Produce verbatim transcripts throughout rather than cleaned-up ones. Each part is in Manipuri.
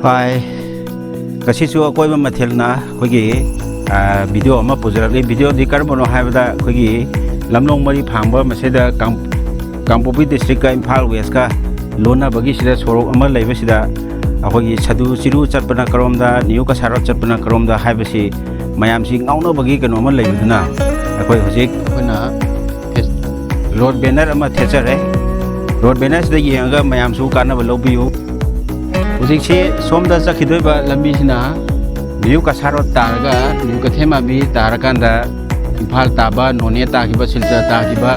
ꯄꯥꯏ꯫ ꯉꯁꯤꯁꯨ ꯑꯀꯣꯏꯕ ꯃꯊꯦꯜꯅ ꯑꯩꯈꯣꯏꯒꯤ, ꯑ, ꯚꯤꯗꯤꯑꯣ ꯑꯃ ꯄꯨꯖꯔꯛꯂꯤ꯫ ꯚꯤꯗꯤꯑꯣꯗꯤ ꯀꯔꯝꯕꯅꯣ ꯍꯥꯏꯕꯗ, ꯑꯩꯈꯣꯏꯒꯤ ꯂꯝꯂꯣꯡ ꯃꯔꯤ ꯐꯥꯡꯕ ꯃꯁꯤꯗ ꯀꯥꯡ-, ꯀꯥꯡꯄꯣꯛꯄꯤ ꯗꯤꯁꯇ꯭ꯔꯤꯛꯀ ꯏꯝꯐꯥꯜ ꯋꯦꯁꯀ ꯂꯣꯟꯅꯕꯒꯤꯁꯤꯗ ꯁꯣꯔꯣꯛ ꯑꯃ ꯂꯩꯕꯁꯤꯗ, ꯑꯩꯈꯣꯏꯒꯤ ꯁꯗꯨ ꯆꯤꯔꯨ ꯆꯠꯄꯅ ꯀꯔꯣꯝꯗ, ꯅ꯭ꯌꯨ ꯀꯁꯥꯔꯣꯠ ꯆꯠꯄꯅ ꯀꯔꯣꯝꯗ ꯍꯥꯏꯕꯁꯤ ꯃꯌꯥꯝꯁꯤ ꯉꯥꯎꯅꯕꯒꯤ ꯀꯩꯅꯣ ꯑꯃ ꯂꯩꯕꯗꯨꯅ, ꯑꯩꯈꯣꯏ ꯍꯧꯖꯤꯛ ꯑꯩꯈꯣꯏꯅ ꯐꯦꯁ-, ꯔꯣꯗ ꯕꯦꯅꯔ ꯑꯃ ꯊꯦꯠꯆꯔꯦ꯫ ꯔꯣꯗ ꯕꯦꯅꯔꯁꯤꯗ ꯌꯦꯡꯉꯒ ꯃꯌꯥꯝꯁꯨ ꯀꯥꯟꯅꯕ ꯂꯧꯕꯤꯌꯨ꯫ ꯍꯧꯖꯤꯛꯁꯤ ꯁꯣꯝꯗ ꯆꯠꯈꯤꯗꯣꯏꯕ ꯂꯝꯕꯤꯁꯤꯅ ꯅ꯭ꯌꯨ ꯀꯁꯥꯔꯣꯠ ꯇꯥꯔꯒ, ꯅ꯭ꯌꯨ ꯀꯩꯊꯦꯜꯃꯥꯟꯕꯤ ꯇꯥꯔꯀꯥꯟꯗ ꯏꯝꯐꯥꯜ ꯇꯥꯕ, ꯅꯣꯅꯦ ꯇꯥꯈꯤꯕ, ꯁꯤꯜꯆꯔ ꯇꯥꯈꯤꯕ,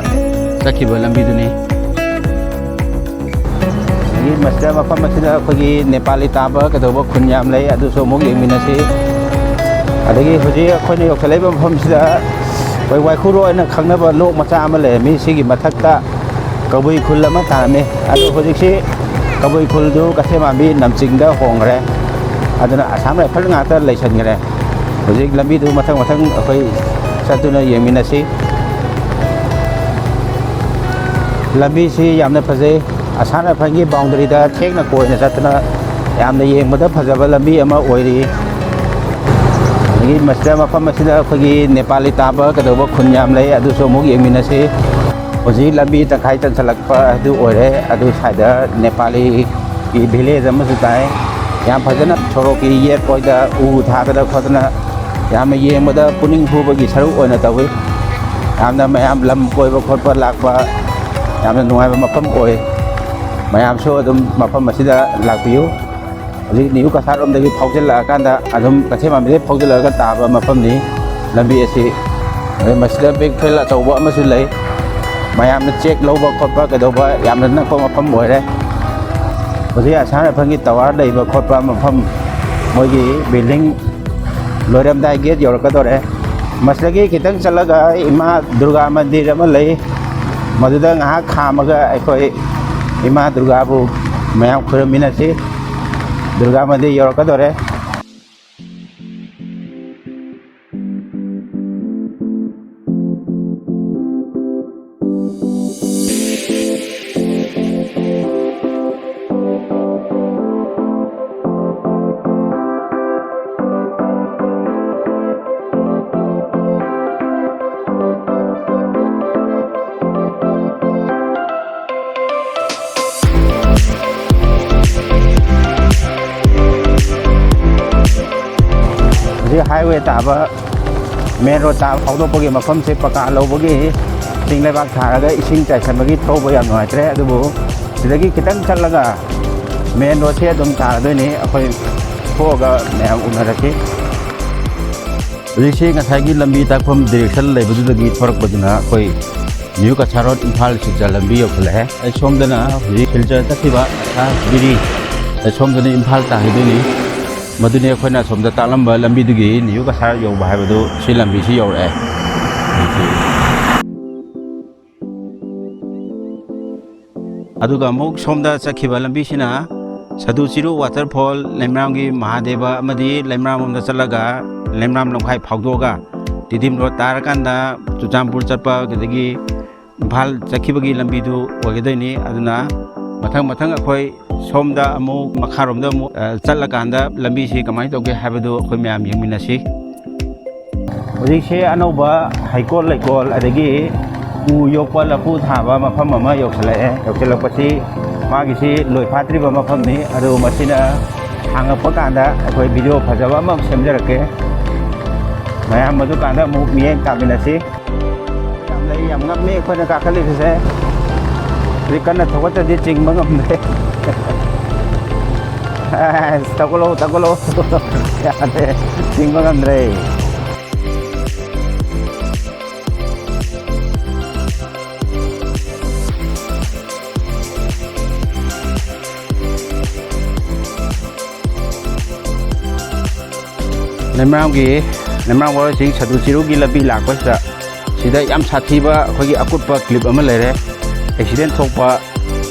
ꯆꯠꯈꯤꯕ ꯂꯝꯕꯤꯗꯨꯅꯤ꯫ ꯑꯗꯒꯤ ꯃꯁꯤꯗ, ꯃꯐꯝ ꯑꯁꯤꯗ ꯑꯩꯈꯣꯏꯒꯤ ꯅꯦꯄꯥꯂꯤ ꯇꯥꯕ ꯀꯩꯗꯧꯕ ꯈꯨꯟ ꯌꯥꯝ ꯂꯩ, ꯑꯗꯨꯁꯨ ꯑꯃꯨꯛ ꯌꯦꯡꯃꯤꯟꯅꯁꯤ꯫ ꯑꯗꯒꯤ ꯍꯧꯖꯤꯛ ꯑꯩꯈꯣꯏꯅ ꯌꯧꯁꯜꯂꯛꯏꯕ ꯃꯐꯝꯁꯤꯗ ꯑꯩꯈꯣꯏ ꯋꯥꯏꯈꯨꯔꯣ ꯍꯥꯏꯅ ꯈꯪꯅꯕ ꯂꯣꯛ ꯃꯆꯥ ꯑꯃ ꯂꯩꯔꯝꯃꯤ꯫ ꯁꯤꯒꯤ ꯃꯊꯛꯇ ꯀꯕꯨꯏ ꯈꯨꯜ ꯑꯃ ꯇꯥꯔꯝꯃꯤ꯫ ꯑꯗꯣ ꯍꯧꯖꯤꯛꯁꯤ ꯀꯕꯨꯏ ꯈꯨꯜꯗꯨ ꯀꯩꯊꯦꯜꯃꯥꯟꯕꯤ ꯅꯝꯆꯤꯡꯗ ꯍꯣꯡꯈ꯭ꯔꯦ꯫ ꯑꯗꯨꯅ ꯑꯁꯥꯝ ꯔꯥꯏꯐꯜ ꯉꯥꯛꯇ ꯂꯩꯁꯟꯈ꯭ꯔꯦ꯫ ꯍꯧꯖꯤꯛ ꯂꯝꯕꯤꯗꯨ ꯃꯊꯪ ꯃꯊꯪ ꯑꯩꯈꯣꯏ ꯆꯠꯇꯨꯅ ꯌꯦꯡꯃꯤꯟꯅꯁꯤ꯫ ꯂꯝꯕꯤꯁꯤ ꯌꯥꯝꯅ ꯐꯖꯩ꯫ ꯑꯁꯥꯝ ꯔꯥꯏꯐꯜꯒꯤ ꯕꯥꯎꯟꯗꯔꯤꯗ ꯊꯦꯛꯅ ꯀꯣꯏꯅ ꯆꯠꯇꯨꯅ ꯌꯥꯝꯅ ꯌꯦꯡꯕꯗ ꯐꯖꯕ ꯂꯝꯕꯤ ꯑꯃ ꯑꯣꯏꯔꯤ꯫ ꯑꯗꯒꯤ ꯃꯁꯤꯗ, ꯃꯐꯝ ꯑꯁꯤꯗ ꯑꯩꯈꯣꯏꯒꯤ ꯅꯦꯄꯥꯂꯤ ꯇꯥꯕ ꯀꯩꯗꯧꯕ ꯈꯨꯟ ꯌꯥꯝ ꯂꯩ, ꯑꯗꯨꯁꯨ ꯑꯃꯨꯛ ꯌꯦꯡꯃꯤꯟꯅꯁꯤ꯫ ꯍꯧꯖꯤꯛ ꯂꯝꯕꯤ ꯇꯪꯈꯥꯏ ꯆꯟꯁꯤꯜꯂꯛꯄ ꯑꯗꯨ ꯑꯣꯏꯔꯦ꯫ ꯑꯗꯨ ꯁ꯭ꯋꯥꯏꯗ ꯅꯦꯄꯥꯂꯤꯒꯤ ꯚꯤꯂꯦꯖ ꯑꯃꯁꯨ ꯇꯥꯏ꯫ ꯌꯥꯝ ꯐꯖꯅ ꯁꯣꯔꯣꯛꯀꯤ ꯌꯦꯠ ꯑꯣꯏꯗ ꯎ ꯊꯥꯗꯅ ꯈꯣꯠꯇꯅ ꯌꯥꯝꯅ ꯌꯦꯡꯕꯗ ꯄꯨꯛꯅꯤꯡ ꯍꯨꯕꯒꯤ ꯁꯔꯨꯛ ꯑꯣꯏꯅ ꯇꯧꯏ꯫ ꯌꯥꯝꯅ ꯃꯌꯥꯝ ꯂꯝ ꯀꯣꯏꯕ ꯈꯣꯠꯄ ꯂꯥꯛꯄ ꯌꯥꯝꯅ ꯅꯨꯡꯉꯥꯏꯕ ꯃꯐꯝ ꯑꯣꯏ꯫ ꯃꯌꯥꯝꯁꯨ ꯑꯗꯨꯝ ꯃꯐꯝ ꯑꯁꯤꯗ ꯂꯥꯛꯄꯤꯌꯨ꯫ ꯍꯧꯖꯤꯛ ꯅ꯭ꯌꯨ ꯀꯁꯥꯔꯣꯝꯗꯒꯤ ꯐꯥꯎꯖꯤꯜꯂꯛꯑꯀꯥꯟꯗ ꯑꯗꯨꯝ ꯀꯩꯊꯦꯜꯃꯥꯟꯕꯤꯗꯒꯤ ꯐꯥꯎꯖꯤꯜꯂꯛꯑꯒ ꯇꯥꯕ ꯃꯐꯝꯅꯤ ꯂꯝꯕꯤ ꯑꯁꯤ꯫ ꯑꯗꯩ ꯃꯁꯤꯗ ꯕꯦꯛ ꯐꯦꯜ ꯑꯆꯧꯕ ꯑꯃꯁꯨ ꯂꯩ꯫ ꯃꯌꯥꯝꯅ ꯆꯦꯛ ꯂꯧꯕ ꯈꯣꯠꯄ ꯀꯩꯗꯧꯕ ꯌꯥꯝꯅ ꯅꯛꯄ ꯃꯐꯝ ꯑꯣꯏꯔꯦ꯫ ꯍꯧꯖꯤꯛ ꯑꯁꯥꯝ ꯔꯥꯏꯐꯜꯒꯤ ꯇꯋꯥꯔ ꯂꯩꯕ ꯈꯣꯠꯄ ꯃꯐꯝ, ꯃꯣꯏꯒꯤ ꯕꯤꯜꯗꯤꯡ ꯂꯣꯏꯔꯝꯗꯥꯏ ꯒꯦꯠ ꯌꯧꯔꯛꯀꯗꯧꯔꯦ꯫ ꯃꯁꯤꯗꯒꯤ ꯈꯤꯇꯪ ꯆꯠꯂꯒ ꯏꯃꯥ ꯗꯨꯔꯒꯥ ꯃꯟꯗꯤꯔ ꯑꯃ ꯂꯩ꯫ ꯃꯗꯨꯗ ꯉꯥꯏꯍꯥꯛ ꯈꯥꯝꯃꯒ ꯑꯩꯈꯣꯏ ꯏꯃꯥ ꯗꯨꯔꯒꯥꯕꯨ ꯃꯌꯥꯝ ꯈꯨꯔꯨꯝꯃꯤꯟꯅꯁꯤ꯫ ꯗꯨꯔꯒꯥ ꯃꯟꯗꯤꯔ ꯌꯧꯔꯛꯀꯗꯧꯔꯦ꯫ ꯍꯥꯏꯋꯦ ꯇꯥꯕ, ꯃꯦꯟ ꯔꯣꯗ ꯇꯥꯕ ꯐꯥꯎꯗꯣꯛꯄꯒꯤ ꯃꯐꯝꯁꯦ ꯄꯀꯥ ꯂꯧꯕꯒꯤ ꯆꯤꯡ ꯂꯩꯕꯥꯛ ꯊꯥꯔꯒ ꯏꯁꯤꯡ ꯆꯥꯏꯁꯟꯕꯒꯤ ꯊꯧꯕ ꯌꯥꯝ ꯅꯨꯡꯉꯥꯏꯇ꯭ꯔꯦ꯫ ꯑꯗꯨꯕꯨ ꯁꯤꯗꯒꯤ ꯈꯤꯇꯪ ꯆꯠꯂꯒ ꯃꯦꯟ ꯔꯣꯗꯁꯦ ꯑꯗꯨꯝ ꯇꯥꯔꯗꯣꯏꯅꯤ꯫ ꯑꯩꯈꯣꯏ ꯊꯣꯛꯑꯒ ꯃꯌꯥꯝ ꯎꯅꯔꯁꯤ꯫ ꯍꯧꯖꯤꯛꯁꯤ ꯉꯁꯥꯏꯒꯤ ꯂꯝꯕꯤ ꯇꯥꯛꯐꯝ ꯗꯤꯔꯦꯛꯁꯟ ꯂꯩꯕꯗꯨꯗꯒꯤ ꯊꯣꯔꯛꯄꯗꯨꯅ ꯑꯩꯈꯣꯏ ꯅ꯭ꯌꯨ ꯀꯁꯥꯔ ꯔꯣꯗ ꯏꯝꯐꯥꯜ ꯁꯤꯜꯆꯔ ꯂꯝꯕꯤ ꯌꯧꯁꯤꯜꯂꯛꯑꯦ꯫ ꯑꯩ ꯁꯣꯝꯗꯅ ꯍꯧꯖꯤꯛ ꯁꯤꯜꯆꯔ ꯆꯠꯈꯤꯕ ꯀꯁꯥꯔ ꯕꯤꯔꯤ, ꯑꯩ ꯁꯣꯝꯗꯅ ꯏꯝꯐꯥꯜ ꯇꯥꯈꯤꯗꯣꯏꯅꯤ꯫ ꯃꯗꯨꯅꯤ ꯑꯩꯈꯣꯏꯅ ꯁꯣꯝꯗ ꯇꯥꯛꯂꯝꯕ ꯂꯝꯕꯤꯗꯨꯒꯤ ꯅ꯭ꯌꯨ ꯀꯁꯥꯔ ꯌꯧꯕ ꯍꯥꯏꯕꯗꯨ ꯁꯤ ꯂꯝꯕꯤꯁꯤ ꯌꯧꯔꯛꯑꯦ꯫ ꯑꯗꯨꯒ ꯑꯃꯨꯛ ꯁꯣꯝꯗ ꯆꯠꯈꯤꯕ ꯂꯝꯕꯤꯁꯤꯅ ꯁꯗꯨ ꯆꯤꯔꯨ ꯋꯥꯇꯔꯐꯣꯜ, ꯂꯩꯃꯔꯥꯝꯒꯤ ꯃꯍꯥꯗꯦꯕ ꯑꯃꯗꯤ ꯂꯩꯃꯔꯥꯝ ꯂꯣꯝꯗ ꯆꯠꯂꯒ ꯂꯩꯃꯔꯥꯝ ꯂꯝꯈꯥꯏ ꯐꯥꯎꯗꯣꯛꯑꯒ ꯇꯤꯗꯤꯝ ꯔꯣꯗ ꯇꯥꯔꯀꯥꯟꯗ ꯆꯨꯔꯆꯥꯟꯄꯨꯔ ꯆꯠꯄ, ꯑꯗꯒꯤ ꯏꯝꯐꯥꯜ ꯆꯠꯈꯤꯕꯒꯤ ꯂꯝꯕꯤꯗꯨ ꯑꯣꯏꯒꯗꯣꯏꯅꯤ꯫ ꯑꯗꯨꯅ ꯃꯊꯪ ꯃꯊꯪ ꯑꯩꯈꯣꯏ ꯁꯣꯝꯗ ꯑꯃꯨꯛ ꯃꯈꯥꯔꯣꯝꯗ ꯑꯃꯨꯛ, ꯑ, ꯆꯠꯂꯀꯥꯟꯗ ꯂꯝꯕꯤꯁꯤ ꯀꯃꯥꯏꯅ ꯇꯧꯒꯦ ꯍꯥꯏꯕꯗꯨ ꯑꯩꯈꯣꯏ ꯃꯌꯥꯝ ꯌꯦꯡꯃꯤꯟꯅꯁꯤ꯫ ꯍꯧꯖꯤꯛꯁꯦ ꯑꯅꯧꯕ ꯍꯩꯀꯣꯜ ꯂꯩꯀꯣꯜ ꯑꯗꯒꯤ ꯎ ꯌꯣꯛꯄ ꯂꯐꯨ ꯊꯥꯕ ꯃꯐꯝ ꯑꯃ ꯌꯧꯁꯤꯜꯂꯛꯑꯦ꯫ ꯌꯧꯁꯤꯜꯂꯛꯄꯁꯤ ꯃꯥꯒꯤꯁꯤ ꯂꯣꯏ ꯐꯥꯠꯇ꯭ꯔꯤꯕ ꯃꯐꯝꯅꯤ꯫ ꯑꯗꯨ ꯃꯁꯤꯅ ꯍꯥꯡꯉꯛꯄ ꯀꯥꯟꯗ ꯑꯩꯈꯣꯏ ꯚꯤꯗꯤꯑꯣ ꯐꯖꯕ ꯑꯃ ꯁꯦꯝꯖꯔꯛꯀꯦ꯫ ꯃꯌꯥꯝ ꯑꯗꯨꯀꯥꯟꯗ ꯑꯃꯨꯛ ꯃꯤꯠꯌꯦꯡ ꯇꯥꯃꯤꯟꯅꯁꯤ꯫ ꯌꯥꯝ ꯂꯩ, ꯌꯥꯝ ꯉꯝꯃꯤ ꯑꯩꯈꯣꯏꯅ ꯀꯥꯈꯠꯂꯤꯕꯁꯦ꯫ ꯍꯧꯖꯤꯛ ꯀꯟꯅ ꯊꯧꯒꯠꯇ꯭ꯔꯗꯤ ꯆꯤꯡꯕ ꯉꯝꯗ꯭ꯔꯦ꯫ ꯑꯁ, ꯇꯧꯒꯂꯣ, ꯇꯧꯒꯂꯣ꯫ ꯌꯥꯗ꯭ꯔꯦ, ꯆꯤꯡꯕ ꯉꯝꯗ꯭ꯔꯦ꯫ ꯂꯩꯃꯔꯥꯝꯒꯤ, ꯂꯩꯃꯔꯥꯝ ꯋꯥꯔꯣꯏꯁꯤꯡ ꯁꯗꯨ ꯆꯤꯔꯨꯒꯤ ꯂꯝꯕꯤ ꯂꯥꯛꯄꯁꯤꯗ, ꯁꯤꯗ ꯌꯥꯝ ꯁꯥꯊꯤꯕ ꯑꯩꯈꯣꯏꯒꯤ ꯑꯀꯨꯠꯄ ꯀ꯭ꯂꯤꯞ ꯑꯃ ꯂꯩꯔꯦ꯫ ꯑꯦꯛꯁꯤꯗꯦꯟ ꯊꯣꯛꯄ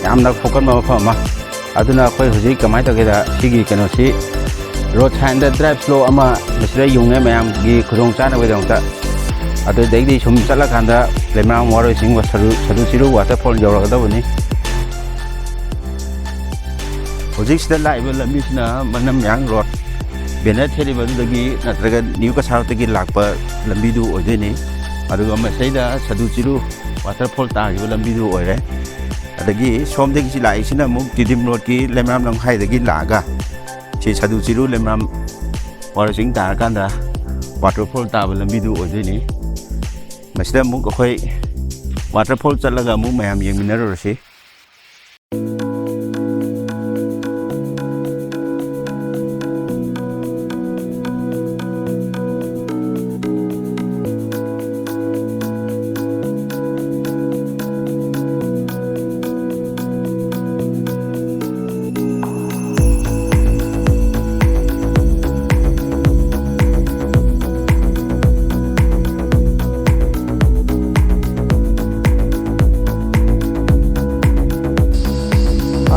ꯌꯥꯝꯅ ꯊꯣꯛꯀꯟꯕ ꯃꯐꯝ ꯑꯃ꯫ ꯑꯗꯨꯅ ꯑꯩꯈꯣꯏ ꯍꯧꯖꯤꯛ ꯀꯃꯥꯏꯅ ꯇꯧꯒꯦꯗ, ꯁꯤꯒꯤ ꯀꯩꯅꯣꯁꯤ, ꯔꯣꯗ ꯁꯥꯏꯟꯗ ꯗ꯭ꯔꯥꯏꯚ ꯁ꯭ꯂꯣ ꯑꯃ ꯃꯁꯤꯗ ꯌꯨꯡꯉꯦ ꯃꯌꯥꯝꯒꯤ ꯈꯨꯗꯣꯡ ꯆꯥꯅꯕꯒꯤꯗꯃꯛꯇ꯫ ꯑꯗꯨꯗꯩꯗꯤ ꯁꯨꯝ ꯆꯠꯂꯀꯥꯟꯗ ꯂꯩꯃꯔꯥꯝ ꯋꯥꯔꯣꯏꯁꯤꯡ ꯁꯗꯨ, ꯁꯗꯨ ꯆꯤꯔꯨ ꯋꯥꯇꯔꯐꯣꯜ ꯌꯧꯔꯒꯗꯕꯅꯤ꯫ ꯍꯧꯖꯤꯛꯁꯤꯗ ꯂꯥꯛꯏꯕ ꯂꯝꯕꯤꯁꯤꯅ ꯃꯅꯝꯌꯥꯡ ꯔꯣꯗ, ꯕꯦꯅꯔ ꯊꯦꯠꯂꯤꯕ ꯑꯗꯨꯗꯒꯤ ꯅꯠꯇ꯭ꯔꯒ ꯅ꯭ꯌꯨ ꯀꯁꯥꯔꯇꯒꯤ ꯂꯥꯛꯄ ꯂꯝꯕꯤꯗꯨ ꯑꯣꯏꯗꯣꯏꯅꯤ꯫ ꯑꯗꯨꯒ ꯃꯁꯤꯗ ꯁꯗꯨ ꯆꯤꯔꯨ ꯋꯥꯇꯔꯐꯣꯜ ꯇꯥꯈꯤꯕ ꯂꯝꯕꯤꯗꯨ ꯑꯣꯏꯔꯦ꯫ ꯑꯗꯒꯤ ꯁꯣꯝꯗꯒꯤ ꯁꯤ ꯂꯥꯛꯏꯁꯤꯅ ꯑꯃꯨꯛ ꯇꯤꯗꯤꯝ ꯔꯣꯗꯀꯤ ꯂꯩꯃꯔꯥꯝ ꯂꯝꯈꯥꯏꯗꯒꯤ ꯂꯥꯛꯑꯒ ꯁꯤ ꯁꯗꯨ ꯆꯤꯔꯨ ꯂꯩꯃꯔꯥꯝ ꯄꯥꯔꯣ ꯆꯤꯡ ꯇꯥꯔꯀꯥꯟꯗ waterfall ꯇꯥꯕ ꯂꯝꯕꯤꯗꯨ ꯑꯣꯏꯗꯣꯏꯅꯤ꯫ ꯃꯁꯤꯗ ꯑꯃꯨꯛ ꯑꯩꯈꯣꯏ waterfall ꯆꯠꯂꯒ ꯑꯃꯨꯛ ꯃꯌꯥꯝ ꯌꯦꯡꯃꯤꯟꯅꯔꯨꯔꯁꯤ꯫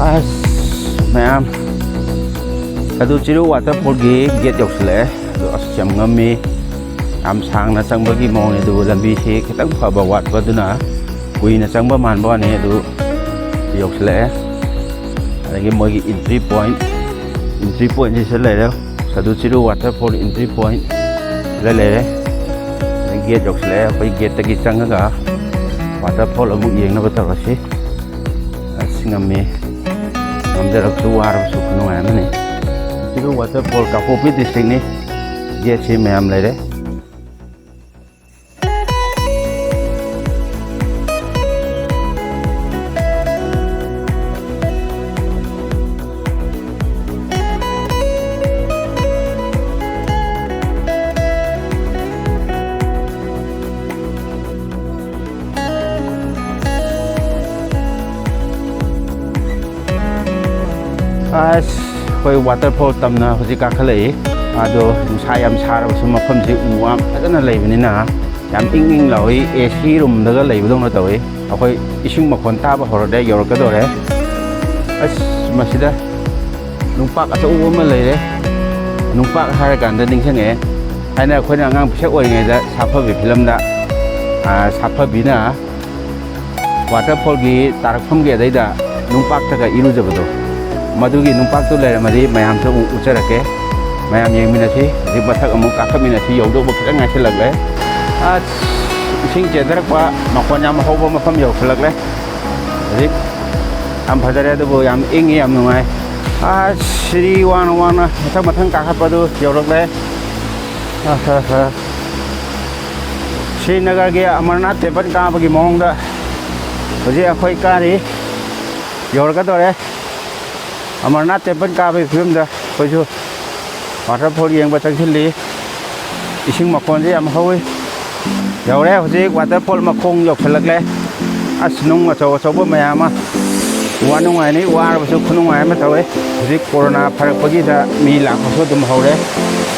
ꯑꯁ, ꯃꯌꯥꯝ, ꯑꯗꯨ ꯆꯤꯔꯨ waterfallꯒꯤ gate ꯌꯧꯁꯤꯜꯂꯛꯑꯦ꯫ ꯑꯗꯣ ꯑꯁ, ꯌꯥꯝ ꯉꯝꯃꯤ꯫ ꯌꯥꯝ ꯁꯥꯡꯅ ꯆꯪꯕꯒꯤ ꯃꯑꯣꯡꯅꯤ, ꯑꯗꯨꯕꯨ ꯂꯝꯕꯤꯁꯤ ꯈꯤꯇꯪ ꯐꯕ ꯋꯥꯠꯄ, ꯑꯗꯨꯅ ꯀꯨꯏꯅ ꯆꯪꯕ ꯃꯥꯟꯕ ꯋꯥꯅꯤ꯫ ꯑꯗꯨ ꯌꯧꯁꯤꯜꯂꯛꯑꯦ꯫ ꯑꯗꯒꯤ ꯃꯣꯏꯒꯤ entry point, entry pointꯁꯤꯁꯨ ꯂꯩꯔꯦ꯫ ꯁꯥꯗꯨ ꯆꯤꯔꯨ waterfall entry point ꯁꯤꯗ ꯂꯩꯔꯦ꯫ ꯑꯗꯩ gate ꯌꯧꯁꯤꯜꯂꯛꯑꯦ꯫ ꯑꯩꯈꯣꯏ gateꯇꯒꯤ ꯆꯪꯉꯒ waterfall ꯑꯃꯨꯛ ꯌꯦꯡꯅꯕ ꯇꯧꯔꯁꯤ꯫ ꯑꯁ, ꯉꯝꯃꯤ꯫ ꯉꯝꯖꯔꯕꯁꯨ ꯋꯥꯔꯕꯁꯨ ꯈꯨꯅꯨꯡꯉꯥꯏ ꯑꯃꯅꯤ꯫ ꯆꯤꯔꯨ waterfall ꯀꯥꯡꯄꯣꯛꯄꯤ districtꯅꯤ꯫ Gateꯁꯤ ꯃꯌꯥꯝ ꯂꯩꯔꯦ꯫ ꯑꯁ, ꯑꯩꯈꯣꯏ waterfall ꯇꯝꯅ ꯍꯧꯖꯤꯛ ꯀꯥꯈꯠꯂꯛꯏ꯫ ꯑꯗꯣ ꯅꯨꯡꯁꯥ ꯌꯥꯝ ꯁꯥꯔꯕꯁꯨ ꯃꯐꯝꯁꯤ ꯎ ꯋꯥ ꯐꯖꯅ ꯂꯩꯕꯅꯤꯅ ꯌꯥꯝ ꯏꯪ ꯏꯪ ꯂꯥꯎꯏ꯫ AC roomꯗꯒ ꯂꯩꯕꯗꯧꯅ ꯇꯧꯏ꯫ ꯑꯩꯈꯣꯏ ꯏꯁꯤꯡ ꯃꯈꯣꯟ ꯇꯥꯕ ꯍꯧꯔꯗꯤ ꯌꯧꯔꯛꯀꯗꯧꯔꯦ꯫ ꯑꯁ, ꯃꯁꯤꯗ ꯅꯨꯡꯄꯥꯛ ꯑꯆꯧꯕ ꯑꯃ ꯂꯩꯔꯦ꯫ ꯅꯨꯡꯄꯥꯛ ꯍꯥꯏꯔꯀꯥꯟꯗ ꯅꯤꯡꯁꯤꯡꯉꯛꯑꯦ, ꯊꯥꯏꯅ ꯑꯩꯈꯣꯏꯅ ꯑꯉꯥꯡ ꯄꯤꯁꯛ ꯑꯣꯏꯔꯤꯉꯩꯗ ꯁꯥꯐꯕꯤ ꯐꯤꯂꯝꯗ, ꯑꯥ, ꯁꯥꯐꯕꯤꯅ waterfallꯒꯤ ꯇꯥꯔꯛꯐꯝꯒꯤ ꯑꯗꯩꯗ ꯅꯨꯡꯄꯥꯛꯇꯒ ꯏꯔꯨꯖꯕꯗꯣ, ꯃꯗꯨꯒꯤ ꯅꯨꯡꯄꯥꯛꯇꯨ ꯂꯩꯔꯝꯃꯗꯤ ꯃꯌꯥꯝꯁꯨ ꯑꯃꯨꯛ ꯎꯠꯆꯔꯛꯀꯦ꯫ ꯃꯌꯥꯝ ꯌꯦꯡꯃꯤꯟꯅꯁꯤ꯫ ꯍꯧꯖꯤꯛ ꯃꯊꯛ ꯑꯃꯨꯛ ꯀꯥꯈꯠꯃꯤꯟꯅꯁꯤ꯫ ꯌꯧꯗꯧꯕ ꯈꯤꯇꯪ ꯉꯥꯏꯁꯤꯜꯂꯛꯂꯦ꯫ ꯑꯁ, ꯏꯁꯤꯡ ꯆꯦꯟꯊꯔꯛꯄ ꯃꯈꯣꯟ ꯌꯥꯝ ꯍꯧꯕ ꯃꯐꯝ ꯌꯧꯁꯤꯜꯂꯛꯂꯦ꯫ ꯍꯧꯖꯤꯛ ꯌꯥꯝ ꯐꯖꯔꯦ, ꯑꯗꯨꯕꯨ ꯌꯥꯝ ꯏꯪꯉꯤ, ꯌꯥꯝ ꯅꯨꯡꯉꯥꯏ꯫ ꯑꯁ, ꯁꯤꯗꯤ ꯋꯥꯅ ꯋꯥꯅ ꯃꯊꯪ ꯃꯊꯪ ꯀꯥꯈꯠꯄꯗꯨ ꯌꯧꯔꯛꯂꯦ꯫ ꯑꯍ, ꯍ꯫ ꯁ꯭ꯔꯤꯅꯒꯔꯒꯤ ꯑꯃꯔꯅꯥꯊ ꯇꯦꯝꯄꯜ ꯀꯥꯕꯒꯤ ꯃꯑꯣꯡꯗ ꯍꯧꯖꯤꯛ ꯑꯩꯈꯣꯏ ꯀꯥꯔꯤ, ꯌꯧꯔꯛꯀꯗꯧꯔꯦ꯫ ꯑꯃꯔꯅꯥꯊ ꯇꯦꯝꯄꯜ ꯀꯥꯕꯒꯤ ꯐꯤꯕꯝꯗ ꯑꯩꯈꯣꯏꯁꯨ ꯋꯥꯇꯔꯐꯣꯜ ꯌꯦꯡꯕ ꯆꯪꯁꯤꯜꯂꯤ꯫ ꯏꯁꯤꯡ ꯃꯈꯣꯟꯁꯦ ꯌꯥꯝ ꯍꯧꯋꯤ꯫ ꯌꯧꯔꯦ ꯍꯧꯖꯤꯛ ꯋꯥꯇꯔꯐꯣꯜ ꯃꯈꯣꯡ ꯌꯧꯁꯤꯜꯂꯛꯂꯦ꯫ ꯑꯁ, ꯅꯨꯡ ꯑꯆꯧ ꯑꯆꯧꯕ ꯃꯌꯥꯝ ꯑꯃ꯫ ꯋꯥ ꯅꯨꯡꯉꯥꯏꯅꯤ, ꯋꯥꯔꯕꯁꯨ ꯈꯨꯅꯨꯡꯉꯥꯏ ꯑꯃ ꯇꯧꯋꯦ꯫ ꯍꯧꯖꯤꯛ ꯀꯣꯔꯣꯅꯥ ꯐꯔꯛꯄꯒꯤꯗ ꯃꯤ ꯂꯥꯛꯄꯁꯨ ꯑꯗꯨꯝ ꯍꯧꯔꯦ꯫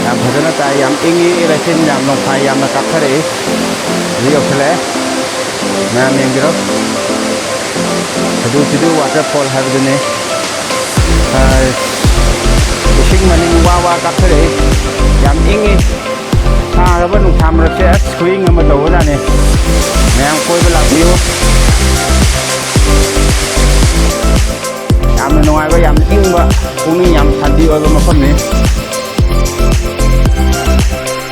ꯌꯥꯝ ꯐꯖꯅ ꯇꯥꯏ, ꯌꯥꯝ ꯏꯪꯉꯤ, ꯂꯩꯆꯤꯟ ꯌꯥꯝ ꯅꯣꯡꯐꯥꯏ ꯌꯥꯝꯅ ꯀꯥꯞꯊꯔꯛꯏ꯫ ꯍꯧꯖꯤꯛ ꯌꯧꯁꯤꯜꯂꯛꯑꯦ꯫ ꯃꯌꯥꯝ ꯌꯦꯡꯕꯤꯔꯣ꯫ ꯁꯤꯗꯨ ꯁꯤꯗꯨ ꯋꯥꯇꯔꯐꯣꯜ ꯍꯥꯏꯕꯗꯨꯅꯤ꯫ ꯑ, ꯏꯁꯤꯡ ꯃꯅꯤꯡ ꯋꯥ ꯋꯥ ꯀꯥꯞꯊꯔꯛꯏ꯫ ꯌꯥꯝ ꯏꯪꯉꯤ꯫ ꯁꯥꯔꯕ ꯅꯨꯡꯁꯥ ꯃꯔꯛꯁꯦ ꯑꯁ ꯈꯨꯏꯪ ꯑꯃ ꯇꯧꯕꯖꯥꯠꯅꯤ꯫ ꯃꯌꯥꯝ ꯀꯣꯏꯕ ꯂꯥꯛꯄꯤꯌꯨ꯫ ꯌꯥꯝꯅ ꯅꯨꯡꯉꯥꯏꯕ, ꯌꯥꯝꯅ ꯏꯪꯕ, ꯄꯨꯛꯅꯤꯡ ꯌꯥꯝ ꯁꯥꯟꯇꯤ ꯑꯣꯏꯕ ꯃꯐꯝꯅꯤ꯫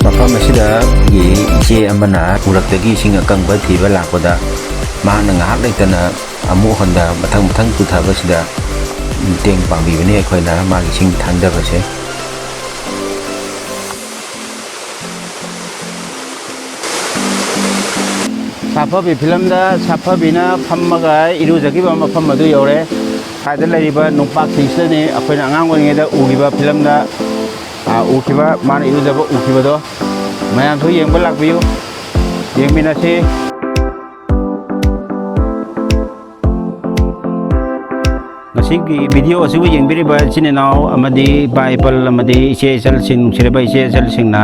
ꯃꯐꯝ ꯑꯁꯤꯗꯒꯤ ꯏꯆꯦ ꯑꯃꯅ ꯎꯔꯛꯇꯒꯤ ꯏꯁꯤꯡ ꯑꯀꯪꯕ ꯊꯤꯕ ꯂꯥꯛꯄꯗ ꯃꯍꯥꯛꯅ ꯉꯥꯏꯍꯥꯛ ꯂꯩꯇꯅ ꯑꯃꯨꯛ ꯍꯟꯗ ꯃꯊꯪ ꯃꯊꯪ ꯄꯨꯊꯕꯁꯤꯗ ꯃꯇꯦꯡ ꯄꯥꯡꯕꯤꯕꯅꯤ ꯑꯩꯈꯣꯏꯅ ꯃꯥꯒꯤ ꯏꯁꯤꯡ ꯊꯥꯡꯗꯕꯁꯦ꯫ ꯁꯥꯐꯕꯤ ꯐꯤꯂꯝꯗ ꯁꯥꯐꯕꯤꯅ ꯐꯝꯃꯒ ꯏꯔꯨꯖꯈꯤꯕ ꯃꯐꯝ ꯑꯗꯨ ꯌꯧꯔꯦ꯫ ꯁ꯭ꯋꯥꯏꯗ ꯂꯩꯔꯤꯕ ꯅꯨꯄꯥꯁꯤꯡꯁꯤꯗꯅꯤ ꯑꯩꯈꯣꯏꯅ ꯑꯉꯥꯡ ꯑꯣꯏꯔꯤꯉꯩꯗ ꯎꯈꯤꯕ ꯐꯤꯂꯝꯗ, ꯑ, ꯎꯈꯤꯕ, ꯃꯥꯅ ꯏꯔꯨꯖꯕ ꯎꯈꯤꯕꯗꯣ꯫ ꯃꯌꯥꯝꯁꯨ ꯌꯦꯡꯕ ꯂꯥꯛꯄꯤꯌꯨ, ꯌꯦꯡꯃꯤꯟꯅꯁꯤ꯫ ꯉꯁꯤꯒꯤ ꯚꯤꯗꯤꯑꯣ ꯑꯁꯤꯕꯨ ꯌꯦꯡꯕꯤꯔꯤꯕ ꯏꯆꯤꯟ ꯏꯅꯥꯎ ꯑꯃꯗꯤ ꯏꯄꯥ ꯏꯄꯜ ꯑꯃꯗꯤ ꯏꯆꯦ ꯏꯆꯜꯁꯤꯡ, ꯅꯨꯡꯁꯤꯔꯕ ꯏꯆꯦ ꯏꯆꯜꯁꯤꯡꯅ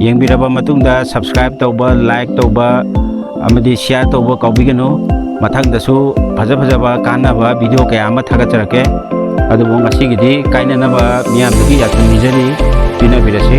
ꯌꯦꯡꯕꯤꯔꯕ ꯃꯇꯨꯡꯗ subscribe ꯇꯧꯕ, like ꯇꯧꯕ ꯑꯃꯗꯤ share ꯇꯧꯕ ꯀꯥꯎꯕꯤꯒꯅꯨ꯫ ꯃꯊꯪꯗꯁꯨ ꯐꯖ ꯐꯖꯕ ꯀꯥꯟꯅꯕ ꯚꯤꯗꯤꯑꯣ ꯀꯌꯥ ꯑꯃ ꯊꯥꯒꯠꯆꯔꯛꯀꯦ꯫ ꯑꯗꯨꯕꯨ ꯉꯁꯤꯒꯤꯗꯤ ꯀꯥꯏꯅꯅꯕ ꯃꯤꯌꯥꯝꯗꯒꯤ ꯌꯥꯊꯪ ꯅꯤꯖꯔꯤ, ꯄꯤꯅꯕꯤꯔꯁꯤ꯫